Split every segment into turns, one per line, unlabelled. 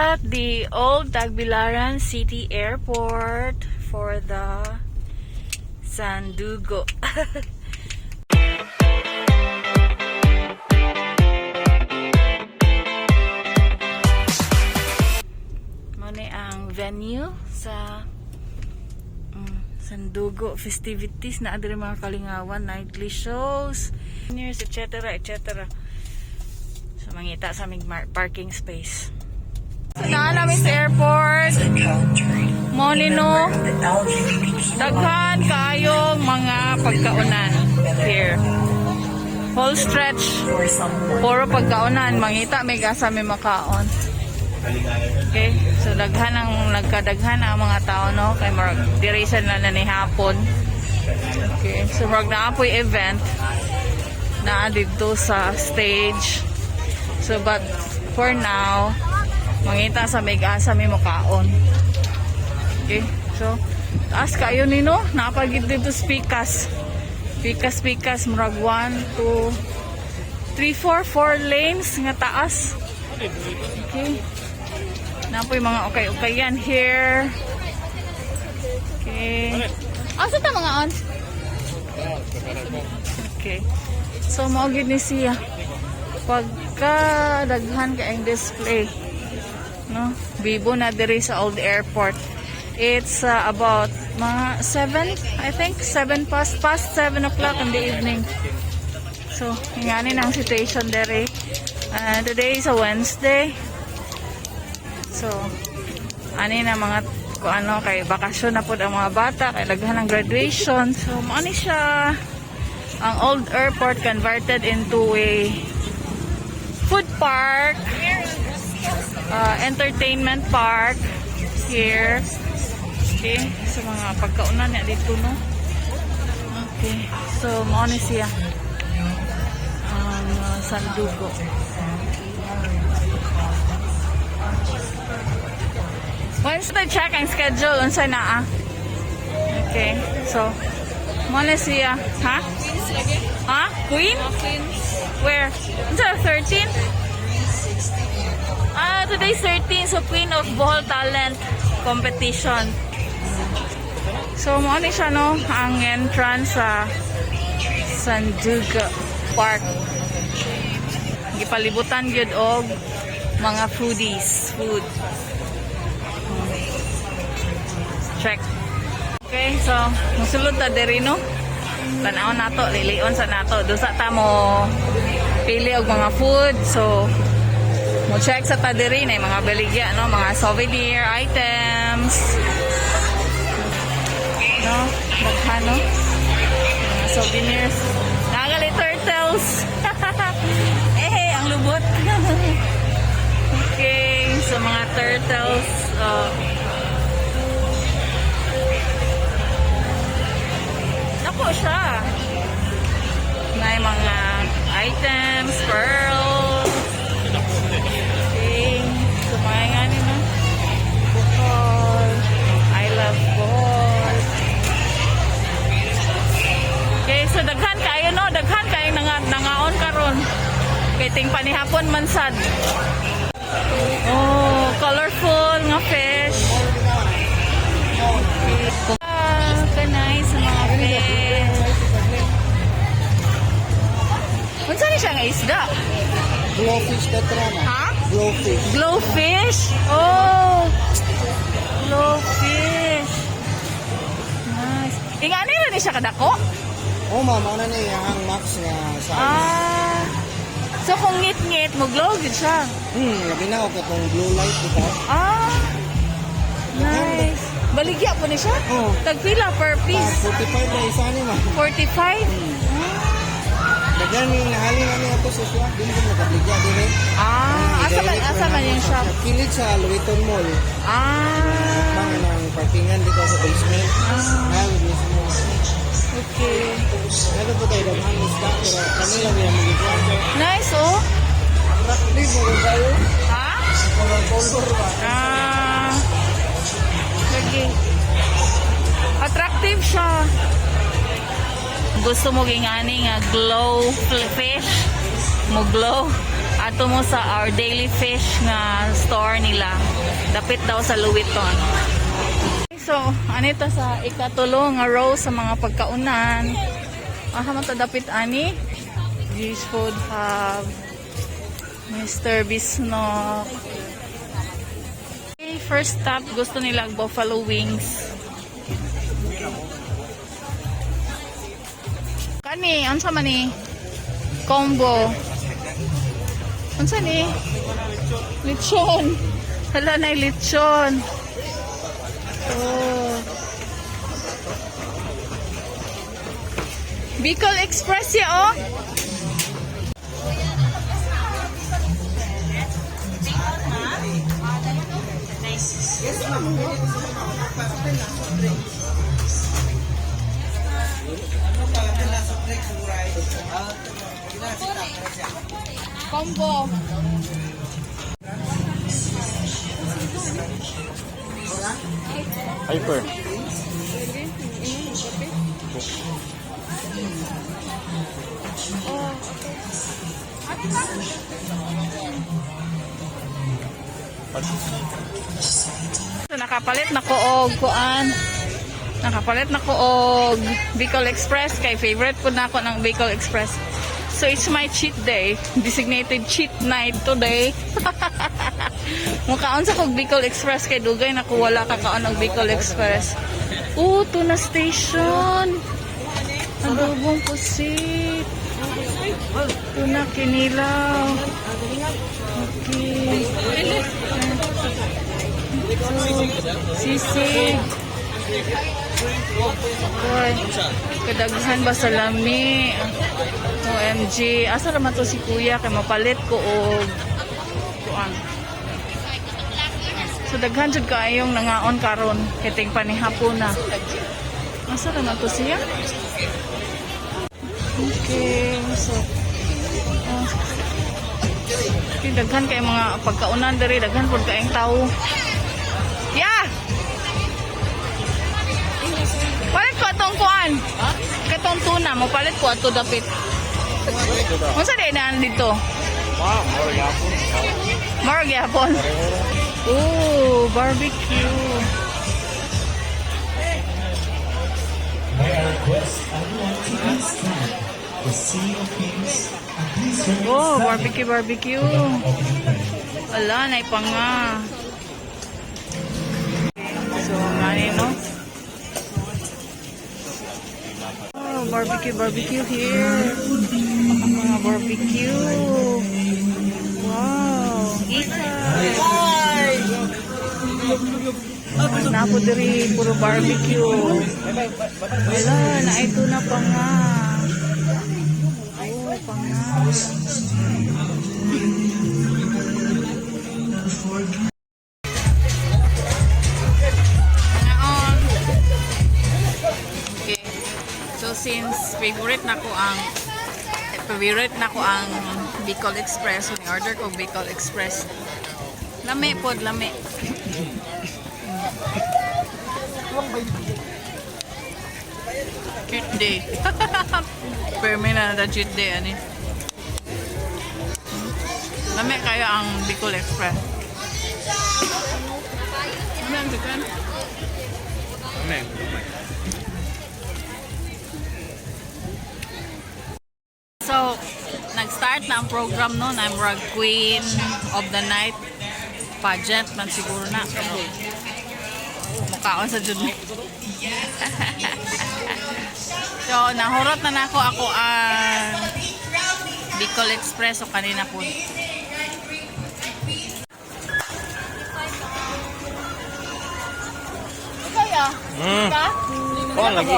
At the old Tagbilaran City Airport for the Sandugo. Mao ni ang venue sa Sandugo festivities na adiri mga kalingawan, nightly shows, news, etc. etc. So mangita sa aming parking space. So naa namin sa airport. Mao ni, no, daghan kaayong mga pagkaunan here. Whole stretch puro pagkaunan, mangita may asa may makaon. Okay, so daghan ang nagkadaghan ang mga tao, no, kay murag diri sa na ni hapon. Okay, so murag naa po'y event naa didto sa stage. So but for now, mangita sa may asa may mukaon. Okay, so taas kayo ni, no, naa pa gyud didto sa pikas. Pikas pikas, murag 1 2 3 4 4 lanes nga taas. Okay. Naa po'y mga ukay-ukayan here. Okay. Asa ta mga ons? Okay. So mao gyud ni siya. Pagka daghan kaayong display. No? Bibo na diri sa old airport. It's about mga 7, I think, 7 past 7 o'clock in the evening. So, ingani ang situation diri. Today is a Wednesday. So, ani na mga kung ano kay bakasyon na pod ang mga bata kay daghan ng graduation. So, mao ni siya ang old airport converted into a food park, entertainment park here. Okay, so mga pagkaunan niya dito, no. Okay, so mao ni siya ang Sandugo. Once na check ang schedule, unsa na ah. Okay, so mao na siya, ha? Ha? Queen? Where? Unsa 13? Ah, today's 13, so Queen of Bohol Talent Competition. So, mao ni siya, no, ang entrance sa Sandugo Park. Gipalibutan gyud og mga foodies, food. Check. Okay, so musulod ta diri, no. Tan-awon nato, lilion sa nato. Dusa ta mo pili og mga food. So mo check sa ta diri na mga baligya, no, mga souvenir items. No, daghan, no. Mga souvenirs. Nagali turtles. Eh, ang lubot. Okay, so mga turtles. Oh. Nako siya. May mga items, pearls. Okay. So, mga nga ni, no? Bohol. I love Bohol. Okay, so daghan kayo, no? Daghan kayo nangaon karon. Kay ting panihapon man sad. Oh, colorful nga fish. Ah, ka-nice ang mga fish. Unsa ni siya nga isda?
Glowfish tetra na.
Ha?
Glowfish.
Glowfish? Oh! Glowfish. Nice. Ingani ra ni siya kadako?
Oh, mama na niya ang max nga size.
Ah. So kung ngit-ngit mo glow gid siya.
Labi na og katong blue light dito.
Ah. Nice. Baligya po ni siya?
Oh.
Tagpila per
Ah,
piece?
45 na isa ni, ma'am.
45?
Daghan ni nahali na niya to sa shop. Dili ko nagabligya dire.
Ah, asa man yung shop?
Kilid sa Louis Mall.
Ah.
Mga ng parkingan dito sa basement.
Ah.
Ah, mismo.
Okay.
Ano po tayo daghan isda pero kami lang yung magigwan.
Nice, oh.
Attractive mo kayo.
Ha?
Color color ba?
Ah. Lagi. Attractive siya. Gusto mo gingani nga glow fish? Mo glow? Ato mo sa our daily fish nga store nila. Dapit daw sa Louis Vuitton. So, anita sa ikatulo nga row sa mga pagkaunan. Aha man ta dapit ani? G's Food Hub. Mr. Bisnok. Okay, first stop, gusto nila ang buffalo wings. Kani, unsa man ni? Combo. Unsa ni? Lechon. Hala na lechon. Oh. Bicol Express ya oh. Combo.
Hyper.
So, nakapalit na ko og kuan. Nakapalit na ko og Bicol Express kay favorite po na ako ng Bicol Express. So it's my cheat day, designated cheat night today. Mukaon sa kog Bicol Express kay dugay na ko wala kakaon og Bicol Express. Oh, tuna station. Adobong pusit. Tuna kinilaw. Okay. Sisig. Uy, kadaghan ba sa lami? OMG. Asa raman to si kuya kay mapalit ko og kuan. So daghan jud kaayong nangaon karon kay ting panihapon na. Asa raman to siya? Okay, so oh. Okay, daghan kay mga pagkaunan diri, daghan pud kaayong tawo. Yeah! Palit ko atong kuan. Katong tuna, mo palit ko ato dapit. Unsa di naan dito?
Wow, more yapon.
Moro gyapon. Ooh, barbecue.
May I request everyone to please stand the sea of peace and please remain
Oh,
standing
barbecue, barbecue.
for the opening prayer.
Ala, nay pa nga. So, ngani no? Oh, barbecue, barbecue here. Mga barbecue. Wow. Isa. Napo diri puro barbecue. Wala, na ito na pa nga. Oh, pa nga. Ngaon. Okay. So since favorite na ko ang Bicol Express, so ni-order ko Bicol Express. Lami pod, lami. Cheat day. Permi na na cheat day ani. Lami kayo ang Bicol Express. Lami ang chicken.
Amen.
So, nag-start na ang program noon. I'm rag queen of the night. Pageant man siguro na. Pero, mukhaon sa jud ni. So, nahurot na nako ako ang Bicol Express o kanina po. Ikaw ya? Ka?
Oh, lagi.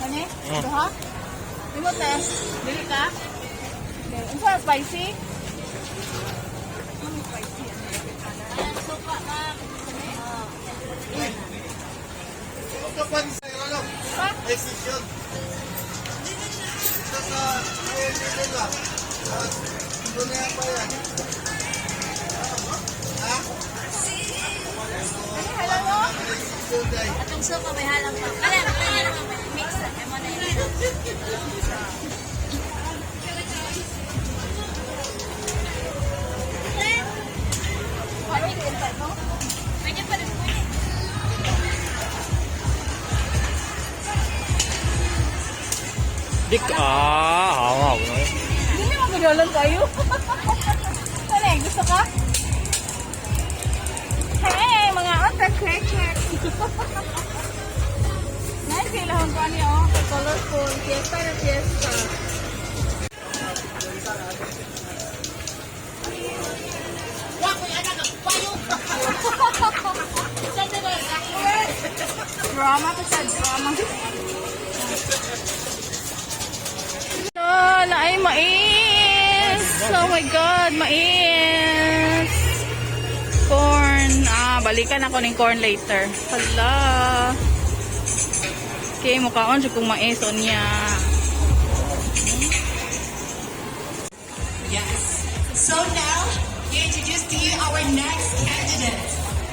Kani? Duha? Limot na. Dili ka? Okay. Unsa spicy?
Decision. Ito sa ba? Ito na yan pa yan.
Hello mo?
Atong suka may halang pa. Ala, may halang pa. Mix. Emo na yun.
Dik ah, hawa.
Hindi mo ganolan kayo. Ano eh, gusto ka? Hey, mga otak creature. Nice kailangan ko niya oh. Colorful. Fiesta na fiesta. Drama to sa drama. Lola, ay mais! Oh my God, mais! Corn. Ah, balikan ako ng corn later. Hala. Okay, mukhaon siya kung mais o niya.
Yes. So now, we introduce to you our next candidate.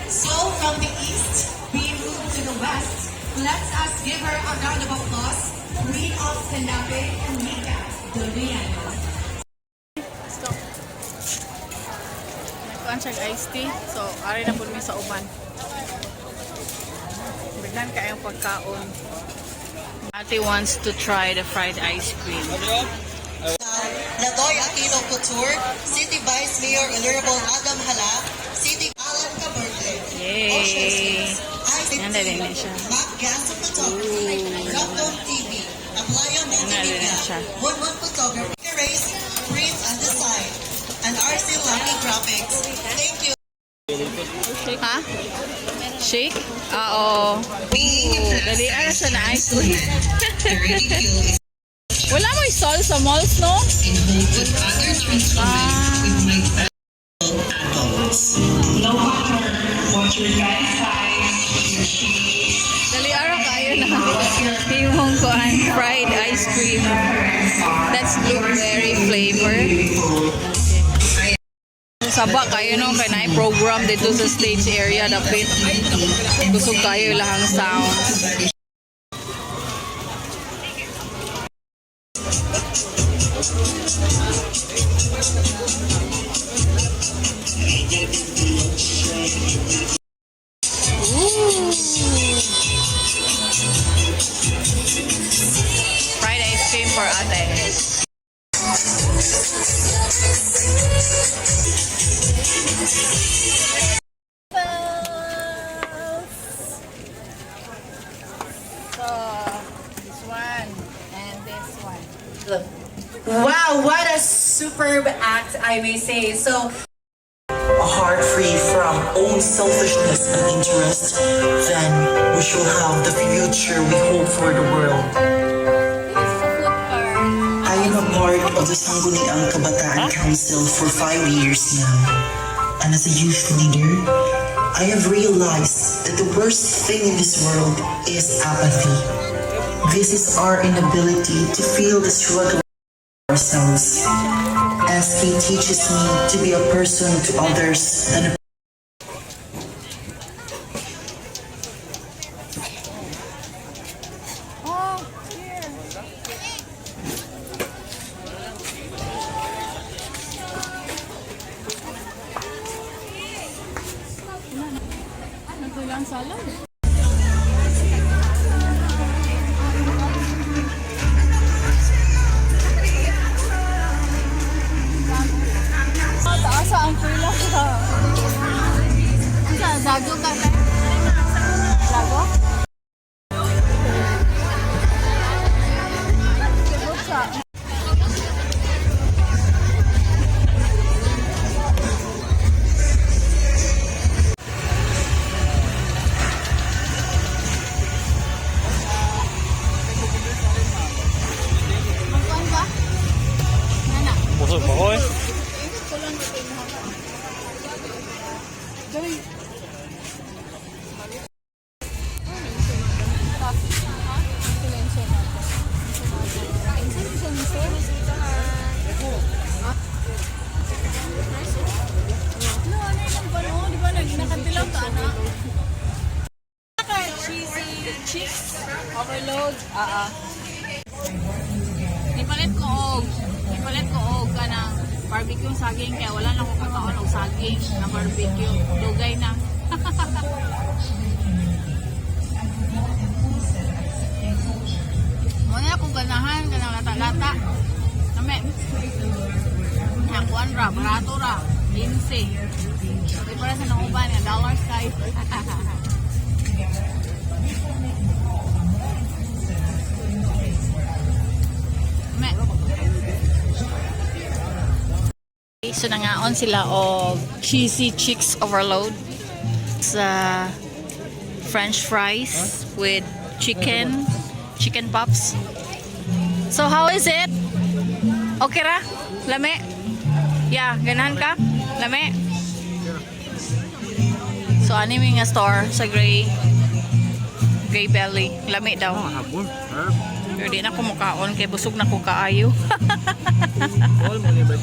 So from the east, we move to the west. Let us give her a round of applause. Queen of Sanabe, Mika Doriano.
Let's go. Nagkuhan siya iced tea. So, ari na po mi sa uban. Biglan kayong pagkaon. Ate wants to try the fried ice cream.
Nadoy Aquino Couture, City Vice Mayor Honorable Adam Hala, City Alan Caberte,
Yay! Yan na rin siya.
Mac Ganso Photography, Rockdome TV, Aplaya
Yan na rin siya.
Multimedia, Woodman Photography, Race, Print and Design, and RC Lucky Graphics. Thank you.
Ha? Shake? Ah, oo. Dali, ano siya na ice cream? Wala mo sol sa malls, no? Ah. Dali, araw kayo na. Himong kuan, fried ice cream. That's blueberry flavor. Saba kayo no kay naay program dito sa stage area dapit. Kusog kayo ilahang sounds. Ooh. Fried ice cream for ate. So, this one and this one.
Wow, what a superb act, I may say. So,
A heart free from own selfishness and interest, then we shall have the future we hope for the world.
This is a food cart.
I am a part of the Sangguniang Kabataan Council for 5 years now. And as a youth leader, I have realized that the worst thing in this world is apathy. This is our inability to feel the struggle ourselves. SK teaches me to be a person to others than a
Oh, here. Ano to lang salad? Taas ang pila ka. Sa zago ka ka? Zago? Siya. Magkuhan ka? Nana.
Busog ba ko eh?
Ko lang ito yung haba. Joy. No, ano yung ba no? Di ba nagkatilaw ka na? Cheesy cheese overload. Ah ah. Ipalit ko og kanang barbecue saging kaya wala na ko kakaon og saging na barbecue. Dugay na. Muna akong ganahan kanang lata-lata. Nami. Nakuan ra, barato ra. 15. Di para sa nauban nga dollars kayo. Me. So nangaon sila og cheesy chicks overload sa french fries with chicken, chicken pops. So how is it? Okay ra? Lami? Yeah, ganahan ka? Lami? So ani mi nga store sa Gray Gray Belly. Lami daw.
Habol.
Pero di na ko mukaon kay busog na ko kaayo.
All mo ni ba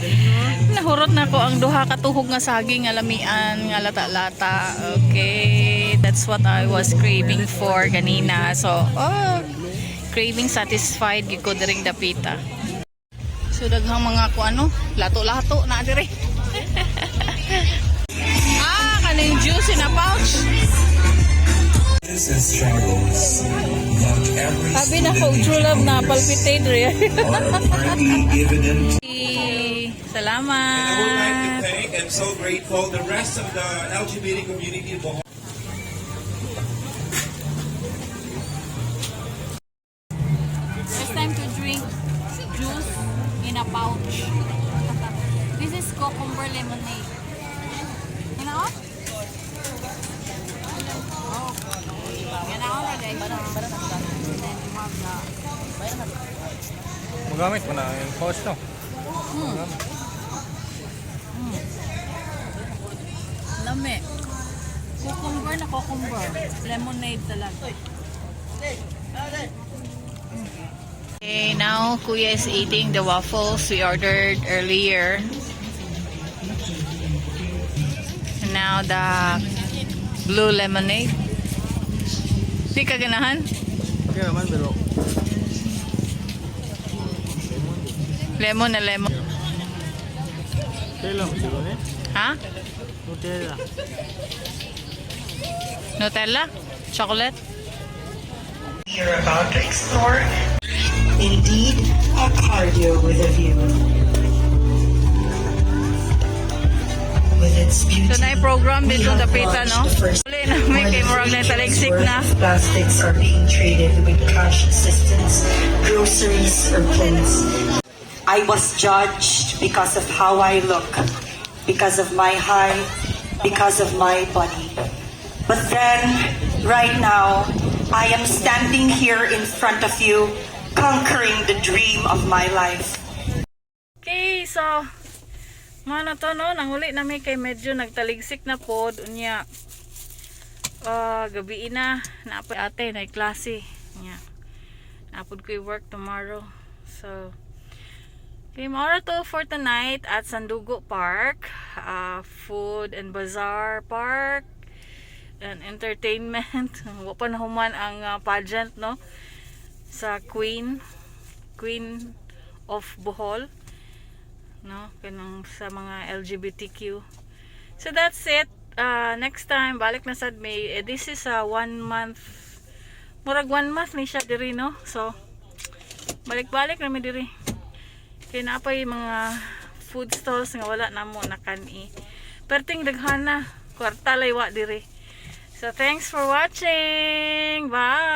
Nahurot na ko ang duha ka tuhog nga saging nga lamian nga lata-lata. Okay, that's what I was craving for ganina. So, oh, craving satisfied gyud ko diring dapita. So daghang mga ko ano, lato-lato na dire. Ah, kaning juice in a pouch.
And struggles. Not every
Sabi na ko, true love na palpitate re.
are apparently evident.
Salamat.
I would like to thank and so grateful the rest of the LGBT community of Bohol.
First time to drink juice in a pouch. This is cucumber lemonade. You know? Oh. You know, guys. Then you have the
Magamit mo na yung pouch, no?
Lami. Cucumber na cucumber. Lemonade talaga. Okay, now Kuya is eating the waffles we ordered earlier. And now the blue lemonade. Di ka ganahan?
Okay naman pero
Lemon na lemon.
Nutella mo siguro eh.
Ha?
Nutella.
Nutella? Chocolate?
We are about to explore. Indeed, a cardio with a view. With its beauty,
So na program
we
dito
have
dapita,
launched
no?
the first
Uli na may
where
kay
the
murag na
3 kilos
taligsik
worth
na.
of plastics are being traded with cash assistance, groceries, or clothes.
I was judged because of how I look, because of my height, because of my body. But then, right now, I am standing here in front of you, conquering the dream of my life.
Okay, so mao to, no, nanguli na mi kay medyo nagtaligsik na pod unya. Gabi na, naapod ate na klase. Unya. Naapod ko work tomorrow. So okay, mao ra to for tonight at Sandugo Park, Food and Bazaar Park, and entertainment. Wa pa nahuman ang pageant, no, sa Queen of Bohol, no, kanang sa mga LGBTQ. So that's it. Next time balik na sad may eh, this is a one month, murag one month ni siya diri, no? So balik-balik na mi diri kay naa pay mga food stalls nga wala na mo nakani. Perting daghana, kwarta lay wa diri. So thanks for watching. Bye.